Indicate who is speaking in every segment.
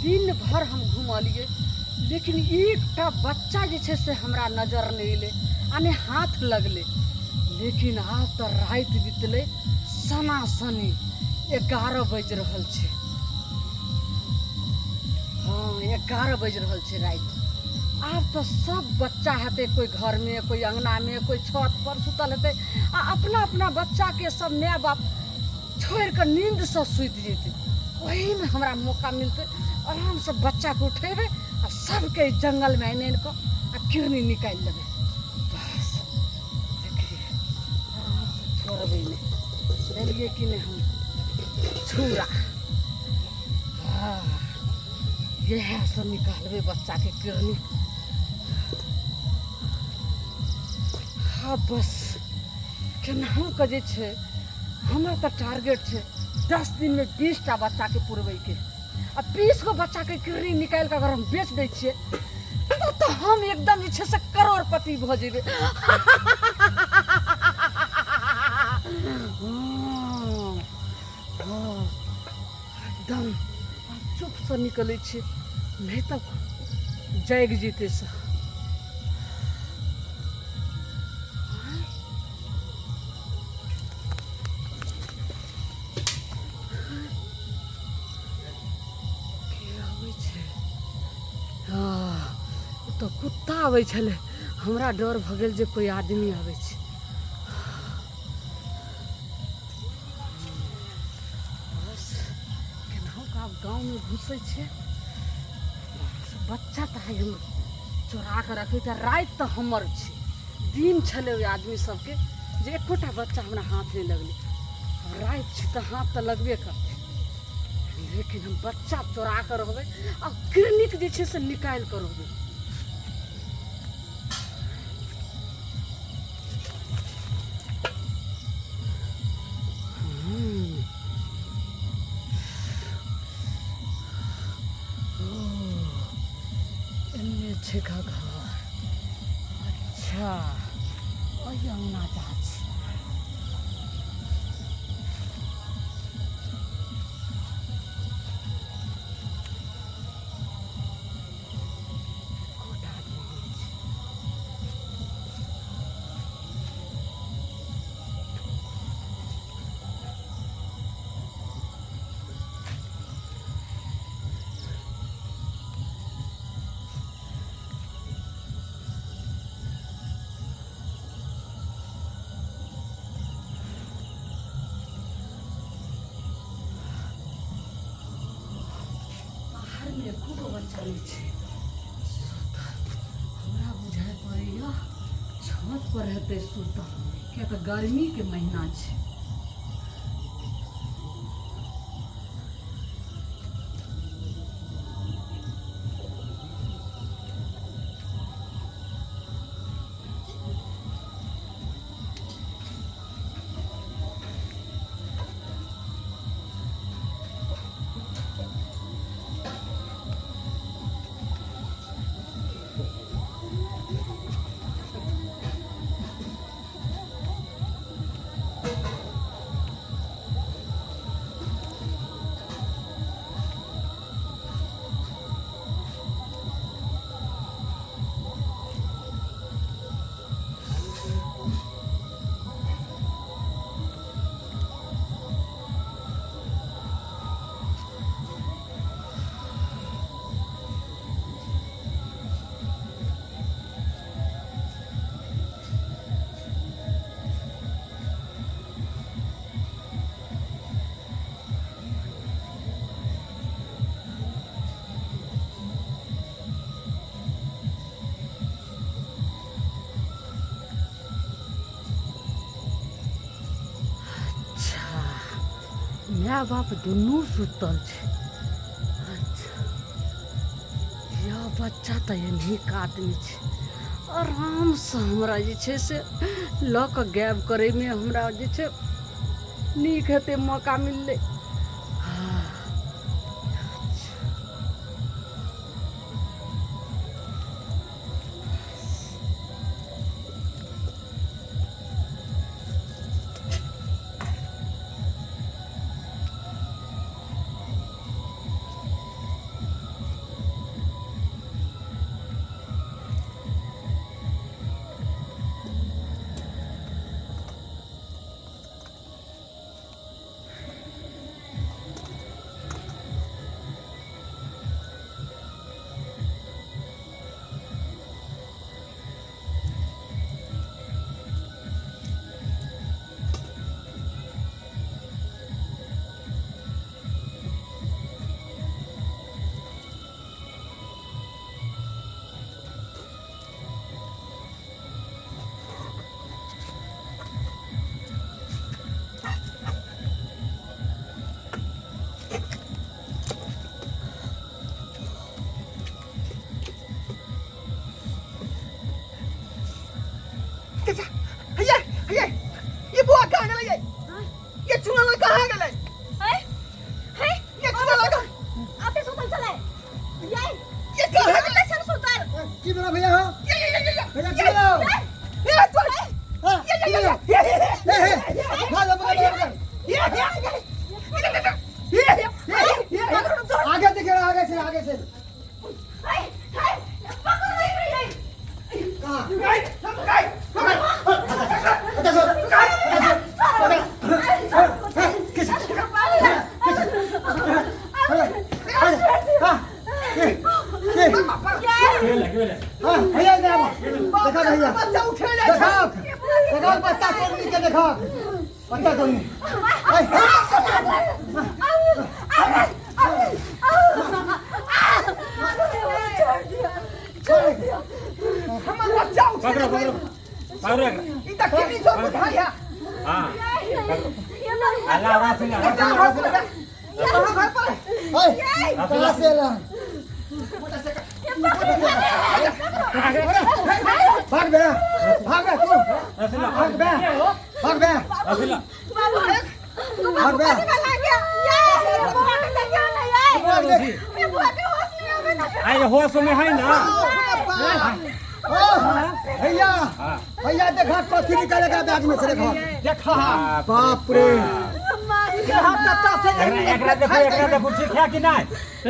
Speaker 1: दिन भरि हम घुमलियै लेकिन एकटा बच्चा जे छै से हमरा नजर नहि एलै आ नहि हाथ लगलै लेकिन आब तऽ राति बितलै सनासनी 11 बाजि रहल छै। हँ, 11 बाजि रहल छै राति। आब तऽ सब बच्चा हेतै कोइ घरमे, कोइ अङ्गनामे, कोइ छत पर सुतल हेतै आ अपना अपना बच्चाके सब माय बाप छोड़ि कऽ नीन्दसँ सुति जेतै। ओहीमे हमरा मौका मिलतै, आरामसँ बच्चाके उठेबै आ सबके जङ्गलमे आनि आनि कऽ आ किरनी निकालि लेबै। बस देखिए, आरामसँ छोड़बै नहि। लेलियै कि नहि हम छुरा? हँ, इएहसँ निकालबै बच्चाके किरनी। हँ, बस केनाहु कऽ जे छै, हमर तऽ टारगेट छै 10 दिनमे 20टा बच्चाके पुरबैके आ 20 गो बच्चाके किरनी निकालि कऽ अगर हम बेच दै छियै तऽ हम एकदम जे छै से करोड़पति भऽ जेबै। हँ, एकदम चुपसँ निकलै छियै, नहि तऽ जागि जेतै सब। के आबै छै? ओ तऽ कुत्ता आबै छलै, हमरा डर भऽ गेल जे कोइ आदमी आबै छै। बस केनाहु कऽ आब गाँवमे घुसै छियै। बच्चा तऽ आइ हम चोरा कऽ रखै छै। राति तऽ हमर छै, दिन छलै ओहि आदमी सबके जे एकोटा बच्चा हमरा हाथ नहि लगलै। आब राति छै तऽ हाथ तऽ लगबे करतै, लेकिन हम बच्चा चोरा कऽ रहबै आ क्लिनिक जे छै से निकालि कऽ रहबै। एन्ने छै का घर? अच्छा, ओहि अङ्गना जा छै। एकोटा आदमी नहि छै। बाहरमे एको गो बच्चा नहि छै सुतल। हमरा बुझाइ पड़ैया छत पर हेतै सुतल, किया तऽ गर्मीके महीना छै। अच्छा, माय बाप दुनू सुतल छै। अच्छा, यह बच्चा तऽ एनही कातमे छै। आरामसँ हमरा जे छै से लऽ कऽ गायब करैमे हमरा जे छै नीक हेतै, मौका मिललै। ये ये कहाँ गेलै सर सुतल?
Speaker 2: की भेलो भैया हो? भैया की भेलो?
Speaker 1: ए तो
Speaker 2: हाँ, की भेलो? हे, हे, भाग, भाग, भाग, भाग। आगे देखे रहा, आगे से, आगे से। कहाँ? अच्छा, सर। अच्छा, किस? हाँ, के? के? हाँ, भैया इधर आओ। देखा भैया। देखा। देखा बच्चा तोड़नी के देखा। बच्चा तोड़नी। ऐ,
Speaker 3: हमर बच्चा उठे
Speaker 4: पकड़ो पकड़ो पकड़ो एकरा।
Speaker 3: ई त केनी जो बुझाइ है
Speaker 4: हाँ अल्लाह रासिला
Speaker 3: बच्चा
Speaker 4: रासिला
Speaker 3: घर पर है कहाँ घर पर है
Speaker 2: ऐ, कहाँ से एला? भाग बे, भाग बे तू।
Speaker 4: रासिला
Speaker 2: भाग बे, भाग बे,
Speaker 4: रासिला
Speaker 2: भाग बे। भाग बे।
Speaker 4: आई होश में है ना
Speaker 2: ओ, भैया भैया देखा कथी निकालेगा बैग में से देखो।
Speaker 3: देखा
Speaker 2: बाप रे।
Speaker 3: यहाँ कत्ता से
Speaker 4: एकरा एकरा देखो एकरा देखो ठीक है कि नहीं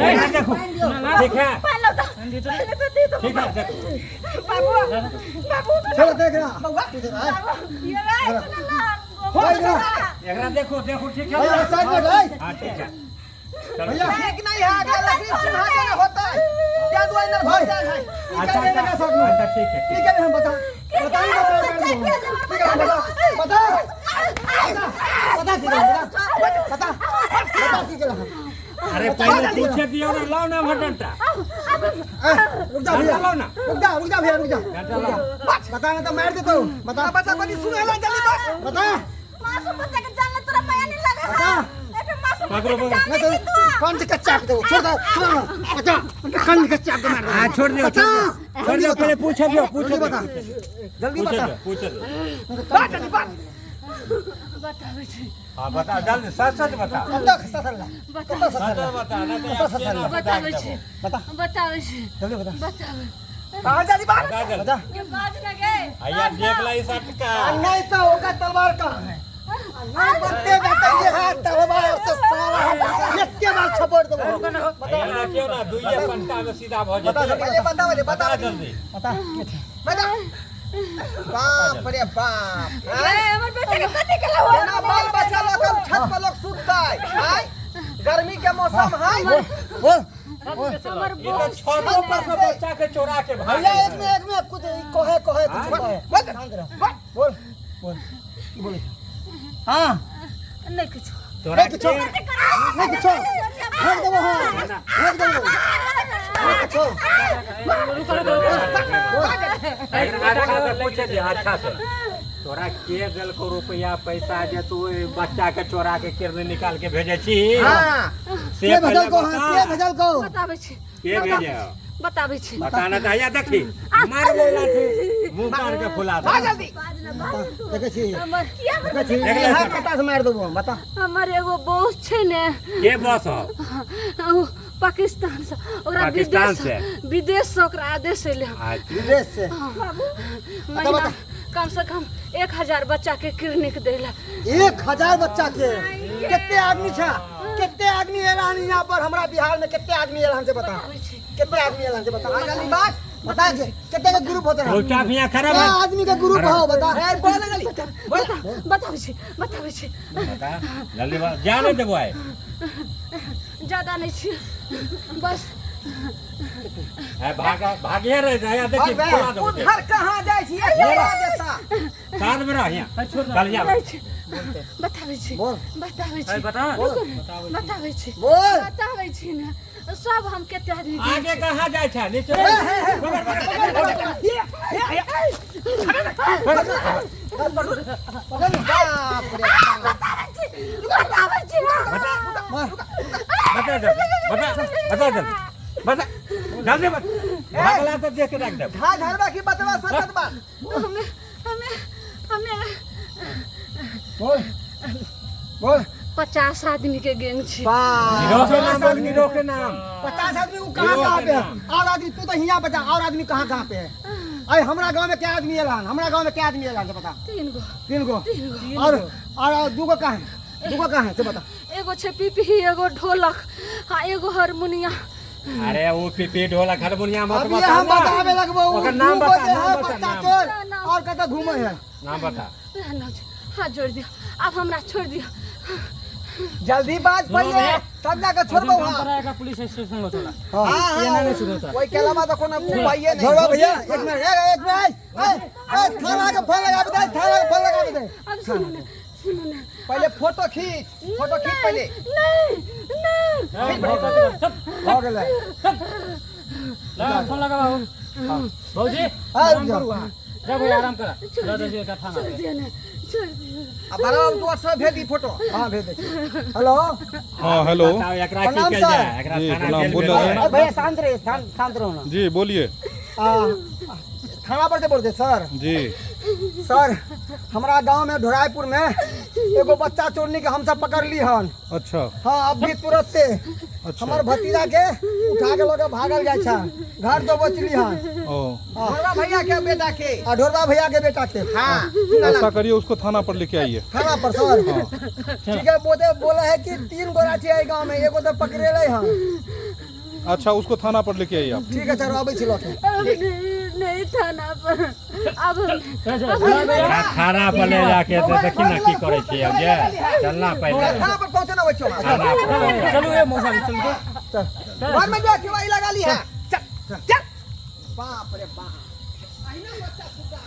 Speaker 4: एकरा देखो ठीक है ठीक है देखो
Speaker 2: चलो देख रहा। भाई इधर आ।
Speaker 4: एकरा देखो देखो ठीक है
Speaker 2: भैया साइड में भाई।
Speaker 4: हाँ ठीक है चलो
Speaker 2: भैया
Speaker 3: ठीक नहीं है आगे लकड़ी सिंहा के ना होता है क्या दुआ इधर
Speaker 2: भाई।
Speaker 3: भाग जाए है
Speaker 4: अच्छा
Speaker 2: निकाल लेगा
Speaker 4: अच्छा
Speaker 2: साथ में।
Speaker 4: अच्छा ठीक है
Speaker 2: ठीक है हम बता बता ही बता ठीक है बता बता बता की बता बता बता की केला।
Speaker 4: अरे पहले पूछे दियो ना लाओ ना हमर डंटा
Speaker 2: ए, रुक जा भैया
Speaker 4: डंटा लाओ ना
Speaker 2: रुक जा रुक जा भैया रुक जा।
Speaker 4: डंटा लाओ
Speaker 2: बता ना तो मार देता हूँ। बता
Speaker 3: बच्चा बड़ी सुने ला जल्दी बस
Speaker 2: बता बता
Speaker 4: पकड़ो पकड़ो
Speaker 2: मैं तो कौन से कच्चा दो छोड़ दो छोड़ दो बता कौन से कच्चा दो मार दो।
Speaker 4: हाँ छोड़ दियो
Speaker 2: बता
Speaker 4: छोड़ दियो पहले पूछे दियो पूछे
Speaker 2: जल्दी
Speaker 4: दियो
Speaker 2: बता जल्दी
Speaker 4: पूछे
Speaker 2: बता
Speaker 4: दियो पूछे दियो
Speaker 3: बात जल्दी बात
Speaker 4: हाँ बता जल्दी सच सच बता
Speaker 2: कत्ता खस्ता सरला कत्ता
Speaker 4: सच
Speaker 2: ससरला
Speaker 4: बता ना तो यार केना
Speaker 1: बताबै छी
Speaker 2: बता
Speaker 1: बताबै छी
Speaker 2: जल्दी बता
Speaker 1: बताबै
Speaker 3: कहाँ जल्दी बात
Speaker 4: बता जल्दी
Speaker 2: बता
Speaker 4: भैया देख ला इस अटका
Speaker 2: नहीं तो होगा तलवार कहाँ है? नहीं बत्ते बताइए है तलवार से सारा एके बार छपड़ देबो।
Speaker 4: भैया देखियो ना दुइये पंटा में सीधा भ
Speaker 2: बता
Speaker 4: जेतै
Speaker 2: जल्दी।
Speaker 3: पहले बता वाले
Speaker 4: बता
Speaker 3: बता
Speaker 4: जल्दी
Speaker 2: बता के थे?
Speaker 3: बता बाप रे बाप
Speaker 1: हमर बेटा के कथी केला हो
Speaker 3: केना बाल बच्चा लोग हम छत पर लोग सुतता है आय गर्मी के मौसम है
Speaker 2: बोल बोल
Speaker 1: हमर
Speaker 4: ये तो छतों पर से बच्चा के चोरा के भाग
Speaker 2: भैया एक में कुछ ई कहे कहे कुछ कहे।
Speaker 3: बस
Speaker 2: शांत रहो। बोल बोल की बोले हां
Speaker 1: नहीं कुछ
Speaker 4: तोरा
Speaker 2: नहीं कुछ नहीं कुछ फेंक देबो। हां फेंक देबो। नहीं कुछ
Speaker 4: अच्छा से पूछे दे अच्छा से तोरा के देलको रुपया पैसा जे तू ओहि बच्चा के चोरा के किरनी निकाल के भेजे छी
Speaker 3: हां
Speaker 4: से
Speaker 2: के
Speaker 4: पहिले
Speaker 2: भेजल को? हां के
Speaker 4: बता।
Speaker 2: भेजल को?
Speaker 1: बताबै छी
Speaker 4: के भेजे?
Speaker 1: बताबै छी
Speaker 4: बता ना तो देखी मार बोला थी मुंह काट के फुला दे।
Speaker 3: आ जल्दी
Speaker 2: देखै छी
Speaker 1: हमर
Speaker 2: देखै छी
Speaker 4: देख ले।
Speaker 2: हाथ कत्ता से मारि देबो हम बता।
Speaker 1: हमर एगो बॉस छै ने
Speaker 4: के बस हो
Speaker 1: ओ पाकिस्तान से ओकरा
Speaker 4: पाकिस्तान
Speaker 1: विदेश
Speaker 4: से?
Speaker 1: विदेश से ओकरा आदेश एलै हन।
Speaker 4: अच्छा
Speaker 2: विदेश से
Speaker 1: महीना कम से कम 1000 बच्चा के क्लिनिक देला।
Speaker 2: 1000 बच्चा के? कितने आदमी छा? कितने आदमी एला हन यहाँ पर हमरा बिहार में? कितने आदमी एला हन से बता। कितने आदमी एला हन से बता।
Speaker 3: आ जल्दी बात
Speaker 2: बता के कितने के ग्रुप होते हैं?
Speaker 4: चुपचाप यहाँ खड़ा
Speaker 2: क्या
Speaker 4: रह।
Speaker 2: आदमी के ग्रुप हो बता।
Speaker 3: ए बोल जल्दी बोल
Speaker 1: बताबै छी बताबै छी।
Speaker 4: बता जल्दी बता जाने देबो आइ।
Speaker 1: ज्यादा नहीं छी बस।
Speaker 4: है भाग भागिए रहे जा देखी
Speaker 2: भाग बे।
Speaker 4: फुला देबो
Speaker 3: उधर कहाँ जाइ छी चोरा देता
Speaker 4: साथ में रह यहाँ चल जा।
Speaker 1: नहीं छी बताबै छी
Speaker 2: बोल।
Speaker 1: बताबै छी
Speaker 4: बता
Speaker 1: बताबै छी
Speaker 2: बोल।
Speaker 1: बताबै छी ने सब हम कते आदमी
Speaker 4: आगे कहाँ जाइ छै नीचे
Speaker 3: बाप रे बाप
Speaker 1: बताबै छी
Speaker 2: मार।
Speaker 4: बता जल्दी बता बता जल्दी बता जल्दी बता भागला तो देख के रख देब।
Speaker 3: ढा झरबा की बतवा सकत बा
Speaker 1: हमें हमें हमें
Speaker 2: बोल बोल।
Speaker 1: 50 आदमी के गैंग छी।
Speaker 4: गिरोह के नाम बोल, गिरोह के नाम।
Speaker 2: 50 आदमी वो कहाँ कहाँ पे है? और आदमी तू तो हियाँ बता, और आदमी कहाँ कहाँ पे है? अरे हमरा गांव में क्या आदमी एला हन? हमरा गांव में क्या आदमी एला हन से बता।
Speaker 1: 3 गो।
Speaker 2: 3 गो।
Speaker 1: 3 गो।
Speaker 2: और 2 गो कहाँ है? 2 गो कहाँ है से बता।
Speaker 1: एगो छै पिपही, एगो ढोलक, हाँ एगो हारमोनिया।
Speaker 4: अरे वो पिपी ढोलक हारमोनिया मत
Speaker 2: अभी
Speaker 4: बता
Speaker 2: हम
Speaker 4: ना।
Speaker 2: बतावे लगबो, वो
Speaker 4: ओकर नाम
Speaker 2: दू गो
Speaker 4: बता,
Speaker 2: जे
Speaker 4: नाम
Speaker 2: है
Speaker 4: बता,
Speaker 2: बच्चा
Speaker 4: नाम।
Speaker 2: चोर,
Speaker 1: नाम।
Speaker 2: और कतऽ घूमै है?
Speaker 4: नाम बता।
Speaker 1: ना, हाथ जोड़ दियो, अब हमरा छोड़ दियो।
Speaker 3: जल्दी बाज पहिले तब जाके छोड़बो।
Speaker 5: काम
Speaker 3: वहाँ
Speaker 5: पर आएगा पुलिस स्टेशन में तोरा।
Speaker 2: हाँ।
Speaker 3: हाँ,
Speaker 5: ये
Speaker 3: हाँ,
Speaker 5: नहीं सुनो तोरा।
Speaker 3: ओहि के अलावा तो कोनो उपाये नहीं।
Speaker 2: झोड़ा भैया, एक मिनट, एक मिनट, ए, ए, थाना के फोन लगा दे, थाना के फोन लगा दे।
Speaker 1: अब सुनो ना, सुनो ना।
Speaker 3: पहले फोटो खींच, फोटो खींच पहले।
Speaker 1: नहीं, नहीं।
Speaker 2: हो गेलै।
Speaker 5: लगा, फोन लगा बाबू। भौजी,
Speaker 2: हाँ,
Speaker 5: आराम
Speaker 2: रुक जाओ।
Speaker 5: करू अहाँ। जा भैया, आराम करा। दऽ दै छियै एकरा थाना
Speaker 1: छोड़
Speaker 5: पे।
Speaker 1: दियो ना, छोड़ दियो।
Speaker 3: आ बड़ा बाबू तू व्हाट्सएप भेज दी फोटो।
Speaker 2: हाँ, भेज दे। हेलो।
Speaker 6: हाँ, हेलो।
Speaker 4: बताओ, एकरा की
Speaker 2: प्रणाम
Speaker 4: कयल
Speaker 2: सर।
Speaker 4: जाय? एकरा
Speaker 6: जी,
Speaker 4: थाना
Speaker 6: प्रणाम,
Speaker 4: जेल
Speaker 6: बोल
Speaker 4: भेजल
Speaker 6: रहे हैं।
Speaker 4: जाय।
Speaker 2: अरे भैया, शांत रहिए, शांत रहो ना।
Speaker 6: जी, बोलिए।
Speaker 2: थाना पर से बोलते सर।
Speaker 6: जी।
Speaker 2: सर, हमारा गांव में ढोराईपुर में एगो बच्चा चोरनी के हम सब पकड़ ली हन।
Speaker 6: अच्छा।
Speaker 2: हाँ, अब भी तुरंत से।
Speaker 6: अच्छा।
Speaker 2: हमार भतीजा के उठा के लगे भागल जाय छा, घर तो बचली हन।
Speaker 6: ओ।
Speaker 2: हाँ।
Speaker 3: ढोरबा भैया के बेटा के।
Speaker 2: आ ढोरबा भैया के बेटा के।
Speaker 3: हाँ।
Speaker 6: ऐसा करिए, उसको थाना पर लेके आइए।
Speaker 2: थाना पर सर।
Speaker 6: हाँ।
Speaker 2: ठीक है, बोले है कि 3 गोरा छे एहि गांव में, एगो तो पकड़ेले हन।
Speaker 6: अच्छा, उसको थाना पर लेके आइए आप।
Speaker 2: ठीक है सर, आबै छी लके।
Speaker 1: अब नहीं, नहीं थाना पर। अब
Speaker 4: एकरा थाना पर ले जाके देखी ना की करै छी अब जे। चलना पहिले।
Speaker 3: थाना पर पहुंचना होइ छौ।
Speaker 4: थाना पर।
Speaker 5: चलू ए मौसा जी, चलू।
Speaker 2: चल।
Speaker 3: घर में जा केवाड़ी लगा ली है। चल, चल। बाप रे बाप। अहिना बच्चा सुता।